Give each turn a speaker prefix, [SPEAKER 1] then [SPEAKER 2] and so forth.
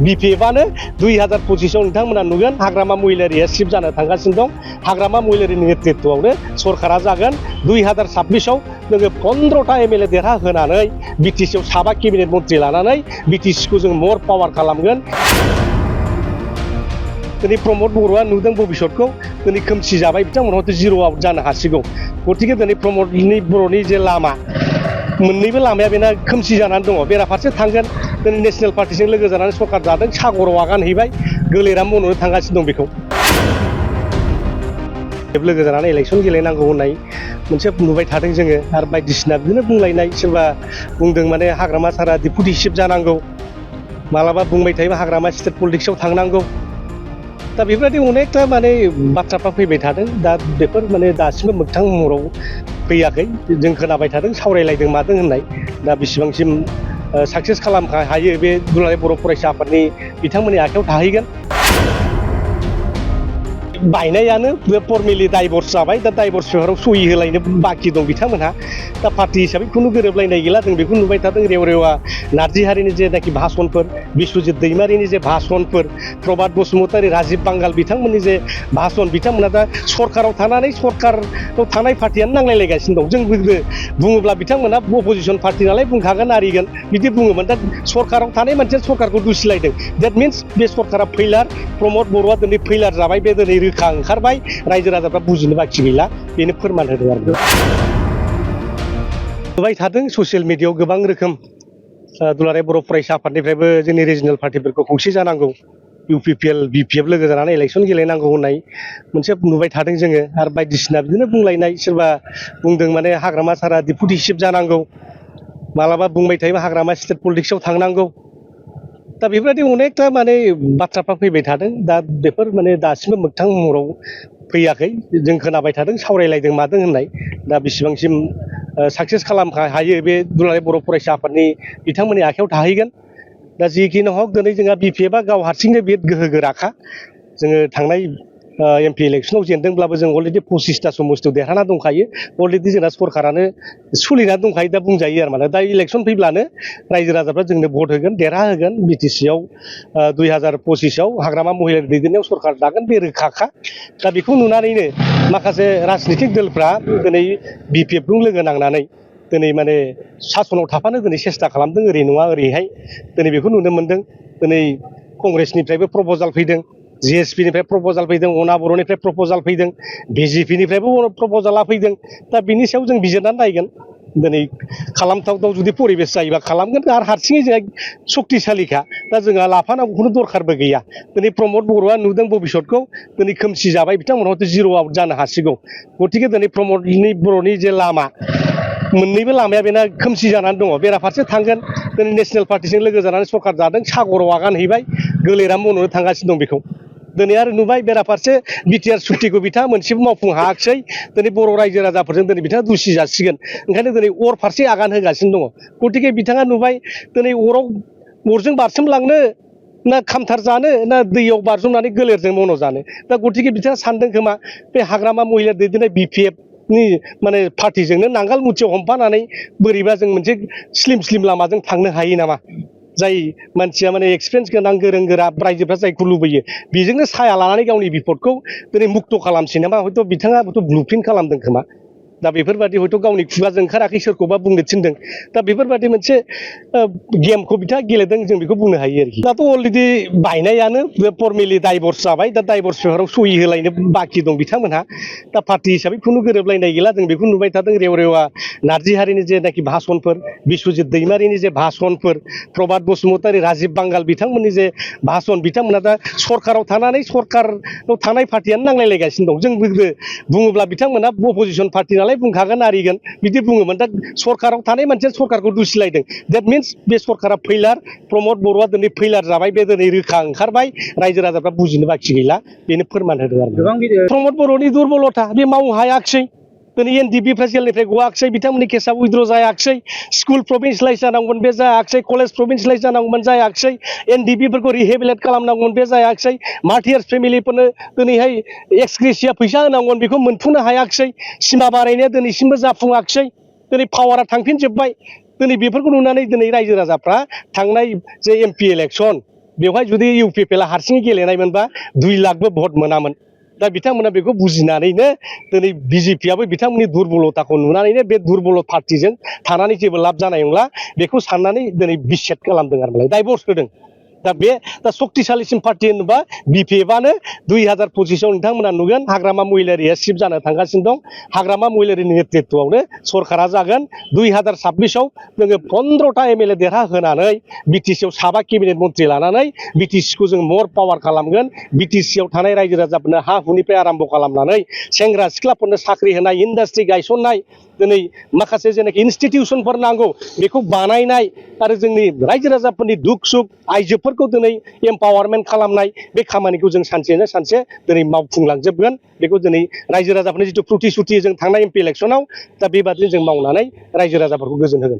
[SPEAKER 1] बिपिएफआनो 2025 नोंथांमोना नुगोन हाग्रामा महिलारिया सिफ जानो थांगासिनो दं। हाग्रामा महिलारिनि नेतृत्वआवनो सरकारा जागोन 2026 जोङो 15टा एमएलए देरहा होनानै बिटिसिआव 7 केबिनेट मन्त्रि लानानै बिटिसिखौ जों मर पावार खालामगोन। दिनै प्रमद बर'आ नुदों भबिष्यतखौ दिनै खोमसि जाबाय बिथांमोनहाथ' जिर' आउट जानो हासिगौ। गतिके दिनै प्रमदनि बर'नि जे लामा मोननैबो लामाया बेना खोमसि जानानै दङ। बेराफारसे थांगोन दिनै नेशनेल पार्टिजों लोगो जानानै सरकार दादों, सागराव आगान हैबाय, गोलेरा मन'नो थांगासिनो दं बेखौ। लोगो जानानै इलेक्सन गेलेनांगौ होननाय मोनसे नुबाय थादों जोङो आरो बायदिसिना बिदिनो बुंलायनाय, सोरबा बुंदों माने हाग्रामा सारा डिपुटि चिफ जानांगौ, मालाबा बुंबाय थायोबा हाग्रामा स्टेट पलिटिक्सआव थांनांगौ। दा बेफोरबायदि अनेकथा माने बाथ्राफ्रा फैबाय थादों। दा बेफोर माने दासिमबो मोगथां महराव फैयाखै। जों खोनाबाय थादों सावरायलायदों मादों होननाय। दा बेसेबांसिम साक्सेस खालामनो हायो बे दुलाराय बर' फरायसा आफादनि बिथांमोननि आखायाव थाहैगोन। बायनायानो फर्मेलि डाइभर्स जाबाय। दा डाइभर्स पेपाराव सहि होलायनो बाखि दं बिथांमोनहा। दा पार्टि हिसाबै खुनु गोरोबलायनाय गैला। जों बेखौ नुबाय थादों। रेवरेवा नार्जिहारिनि जेनाखि भाषणफोर, बिश्वजित दैमारिनि जे भाषणफोर, प्रभात बसुमतारी, राजीब बांगाल बिथांमोननि जे भाषण, बिथांमोना दा सरकाराव थानानै सरकाराव थानाय पार्टियानो नांलायलायगासिनो दं। जों बुङोब्ला बिथांमोना अपोजिसन पार्टि नालाय बुंखागोन आरिगोन बिदि बुङोमोन। दा सरकाराव थानाय मानसिया सरकारखौ दुसिलायदों। देट मिन्स बे सरकारा फैलार, प्रमद बर'आ दिनै फैलार जाबाय। बे दिनै रोखा ओंखारबाय। रायजो राजाफ्रा बुजिनो बाखि गैला। बेनो फोरमान होदों आरो नुबाय थादों ससियेल मिडियायाव गोबां रोखोम दुलाराय बर' फरायसा आफादनिफ्रायबो जोंनि रिजनेल पार्टिफोरखौ खौसे जानांगौ, इउपिपिएल बिपिएफ लोगो जानानै इलेक्सन गेलेनांगौ होननाय मोनसे नुबाय थादों जोङो आरो बायदिसिना बिदिनो बुंलायनाय, सोरबा बुंदों माने हाग्रामा सारा डिपुटि चिफ जानांगौ, मालाबा बुंबाय थायोबा हाग्रामा स्टेट पलिटिक्सआव थांनांगौ। दा बेफोरबायदि अनेकथा माने बाथ्राफ्रा फैबाय थादों। दा बेफोर माने दासिमबो मोगथां महराव फैयाखै। जों खोनाबाय थादों सावरायलायदों मादों होननाय। दा बेसेबांसिम साक्सेस खालामनो हायो बे दुलाराय बर' फरायसा आफादनि बिथांमोननि आखायाव थाहैगोन। दा जिखिनि हक दिनै जोंहा बिपिएफआ गाव हारसिंनो बे गोहो गोराखा। जोङो थांनाय एमपि इलेक्सनाव जेनदोंब्लाबो जों अलरेडि 25टा समस्तियाव देरहाना दंखायो। अलरेडि जोंना सरकारानो सोलिनानै दंखायो दा बुंजायो आरो। माने दा इलेक्सन फैब्लानो रायजो राजाफ्रा जोंनो भट होगोन, देरहाहोगोन। बिटिसिआव 2025आव हाग्रामा महिलारि दैदेननायाव सरकार दागोन, बे रोखाखा। दा बेखौ नुनानैनो माखासे राजनितिक दलफ्रा दिनै बिपिएफजों लोगो नांनानै दिनै माने सासनाव थाफानो दिनै सेस्था खालामदों। ओरै नङा ओरैहाय दिनै बेखौ नुनो मोन्दों। दिनै कंग्रेसनिफ्रायबो प्रप'जाल फैदों, जिएसपिनिफ्राय प्रप'जाल फैदों, अनाबर'निफ्राय प्रप'जाल फैदों, बिजेपिनिफ्रायबो प्रप'जाला फैदों। दा बिनि सायाव जों बिजिरनानै नायगोन। दिनै खालामथावथाव जुदि परिबेस जायोबा खालामगोन आरो हारसिङै जोंहा सक्तिशालिखा। दा जोंहा लाफानांगौ खुनु दरखारबो गैया। दिनै प्रमद बर'आ नुदों भबिष्यतखौ दिनै खोमसि जाबाय बिथांमोनहाथ' जिर' आउट जानो हासिगौ। गतिके दिनै प्रमदनि बर'नि जे लामा मोननैबो लामाया बेना खोमसि जानानै दङ। बेराफारसे थांगोन दिनै नेशनेल पार्टिजों लोगो जानानै सरकार दादों, सागराव आगान हैबाय, गोलेरा मन'नो थांगासिनो दं बेखौ। दिनै आरो नुबाय बेराफारसे बिटिआर सुक्तिखौ बिथाङा मोनसेबो मावफुंनो हायाखिसै। दिनै बर' रायजो राजाफोरजों दिनै बिथाङा दुसि जासिगोन। ओंखायनो दिनै अर फारसे आगान होगासिनो दङ। गतिके बिथाङा नुबाय दिनै अरजों बारसोमलांनो ना खामथार जानो ना दैयाव बारजुमनानै गोलेरजों मन' जानो। दा गतिके बिथाङा सानदों खोमा बे हाग्रामा महिला दैदेननाय बिपिएफनि माने पार्टिजोंनो नांगाल मुथियाव हमफानानै बोरैबा जों मोनसे स्लिम लामाजों थांनो हायो नामा। जाय मानसिया माने एक्सपिरियेन्स गोनां, गोरों गोरा, रायजोफ्रा जायखौ लुबैयो बेजोंनो साया लानानै गावनि बिपदखौ दिनै मुक्त खालामसै नामा। हयथ' बिथाङा ब्लुप्रिन्ट खालामदों खोमा। दा बेफोरबायदि हयथ' गावनि खुगाजों ओंखाराखै, सोरखौबा बुंनो थिनदों। दा बेफोरबायदि मोनसे गेमखौ बिथाङा गेलेदों, जों बेखौ बुंनो हायो आरोखि। दाथ' अलरेडि बायनायानो फर्मेलि डाइभर्स जाबाय। दा डाइभर्स पेपाराव सहि होलायनो बाखि दं बिथांमोनहा। दा पार्टि हिसाबै खुनु गोरोबलायनाय गैला। जों बेखौ नुबाय थादों। रेवरेवा नार्जिहारिनि जेनाखि भाषणफोर, बिश्वजित दैमारिनि जे भाषणफोर, प्रभात बसुमतारी, राजीब बांगाल बिथांमोननि जे भाषण, बिथांमोना दा सरकाराव थानानै सरकाराव थानाय पार्टियानो नांलायलायगासिनो दं। जों बुङोब्ला बिथांमोना अपोजिसन पार्टि नालाय बुंखागोन आरिगोन बिदि बुङोमोन। दा सरकाराव थानाय मानसिया सरकारखौ दुसिलायदों। देट मिन्स बे सरकारा फैलार, प्रमद बर'आ दिनै फैलार जाबाय। बे दिनै रोखा ओंखारबाय। रायजो राजाफ्रा बुजिनो बाखि गैला। बेनो फोरमान होदों आरो प्रमद बर'नि दुरबलथा। बे मावनो हायाखिसै। दिनै एनडिबिफ्रा जेलनिफ्राय गवाखिसै, बिथांमोननि केसआ उइद्र' जायाखिसै, स्कुल प्रभिन्सियेलाइज जानांगौमोन बे जायाखिसै, कलेज प्रभिन्सियेलाइज जानांगौमोन जायाखिसै, एनडिबिफोरखौ रिहेबिलेट खालामनांगौमोन बे जायाखिसै, मार्टियार्स फेमिलिफोरनो दिनैहाय एक्सग्रेसिया फैसा होनांगौमोन बेखौ मोनफुंनो हायाखिसै, सिमा बारायनाया दिनैसिमबो जाफुङाखिसै, दिनै पावारा थांफिनजोब्बाय। दिनै बेफोरखौ नुनानै दिनै रायजो राजाफ्रा थांनाय जे एमपि इलेक्सन बेवहाय जुदि इउपिपिएलआ हारसिङै गेलेनायमोनबा 2 लाखबो भट मोनामोन दा बिथांमोना बेखौ बुजिनानैनो दिनै बिजेपिआबो बिथांमोननि दुरबलताखौ नुनानैनो बे दुरबल पार्टिजों थानानै जेबो लाब जानाय नंला बेखौ साननानै दिनै बिसेट खालामदों आरो मालाय डाइभर्स होदों दा शक्तिशालीसिन पार्टी होनोबा बिपिएफआनो 2025 आव नोंथांमोना नुगोन हाग्रामा महिलारिया शिफ्ट जानो थांगासिनो दं हाग्रामा महिलारिनि नेतृत्वआवनो सरकारा जागोन 2026 आव जोङो 15टा एमएलए देरहा होनानै बिटिसिआव 7 केबिनेट मन्थ्रि लानानै बिटिसिखौ जों मर पावार खालामगोन बिटिसिआव थानाय रायजो राजाफोरनो हा हुनिफ्राय आराम्भ खालामनानै सेंग्रा सिख्लाफोरनो साख्रि होनाय इन्डास्ट्रि गायसननाय दिनै माखासे जेनाखि इनस्टिटिउसनफोर नांगौ बेखौ बानायनाय आरो जोंनि रायजो राजाफोरनि दुख सुख आइजोफोरखौ दिनै एम्पावारमेन्ट खालामनाय बे खामानिखौ जों सानसेनो सानसे दिनै मावफुंलांजोबगोन बेखौ दिनै रायजो राजाफोरनि जिथु प्रतिश्रुति जों थांनाय एमपि इलेक्सनाव दा बेबादिनो जों मावनानै रायजो राजाफोरखौ गोजोन होगोन